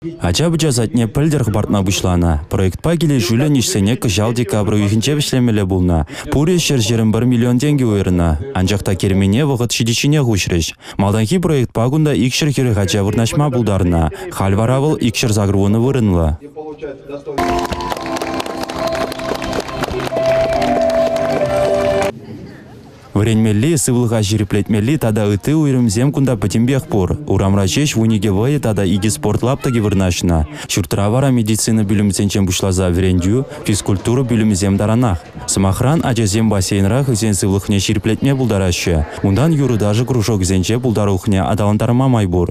Ача-пӑча садне пӗлтӗр хӑпартма пуҫланӑ. Проектпа килӗшӳллӗн ӗҫсене кӑҫал декабрь уйӑхӗнче вӗҫлемелле пулнӑ. Пурӗ 121 миллион тенкӗ уйӑрнӑ. Анчах та кермене вӑхӑт ҫитичченех уҫрӗҫ. Малтанхи проектпа кунта 240 ача вырнаҫма пултарнӑ. Халь вара вӑл 280 вырӑнлӑ. Вӗренмелли, сывлӑха ҫирӗплетмелли тата ытти уйрӑмсем кунта пӗтӗмпех пур. Урамра ҫеҫ 12 вӑйӑ тата икӗ спорт лаптӑкӗ вырнаҫнӑ. Ҫуртра вара медицина пӳлӗмӗсенчен пуҫласа вӗрентӳ, физкультура пӳлӗмӗсем таранах. Сӑмахран, ачасем бассейнра хӑйсен сывлӑхне ҫирӗплетме пултараҫҫӗ. Унтан юрӑ-ташӑ кружокӗсенче пултарулӑхне аталантарма май пур.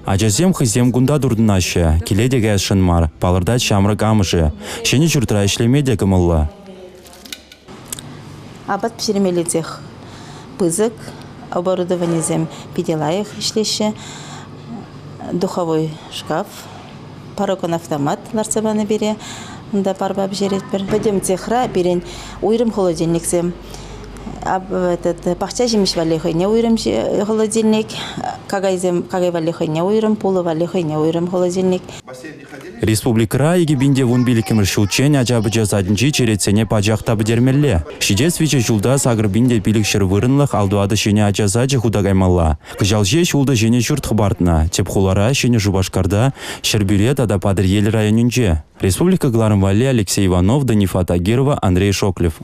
Ачасем хӑйсем кунта туртӑнаҫҫӗ, киле те каясшӑн мар, палӑртать ҫамрӑк амӑшӗ. Ҫӗнӗ ҫуртра ӗҫлеме те кӑмӑллӑ. Апат пӗҫермелли цех пысӑк, оборудованисем питӗ лайӑх ӗҫлеҫҫӗ. Духовой шкаф, парокон автомат лартса панӑ пире. Унта парпа пӗҫеретпӗр. Пӗтӗм цехра пирӗн уйрӑм холодильниксем. Этот, пахча ҫимӗҫ валли хӑйне уйрӑм холодильник, какайсем какай валли хӑйне уйрӑм, пулӑ валли хӑйне уйрӑм холодильник. Республикӑра 2015-мӗш ҫулччен ача-пӑча садӗнчи черетсене пачах та пӗтермелле. Ҫитес виҫӗ ҫулта 8500 вырӑнлӑх 54 ҫӗнӗ ача сачӗ хута каймалла. Кӑҫал ҫеҫ ултӑ ҫӗнӗ ҫурт хӑпартнӑ. Тӗп хулара, Ҫӗнӗ Шупашкарта, Ҫӗрпӳре тата Патӑрьел районӗнче. Республика кӑларӑм валли Алексей Иванов, Данифа Тагирова, Андрей Шоклев.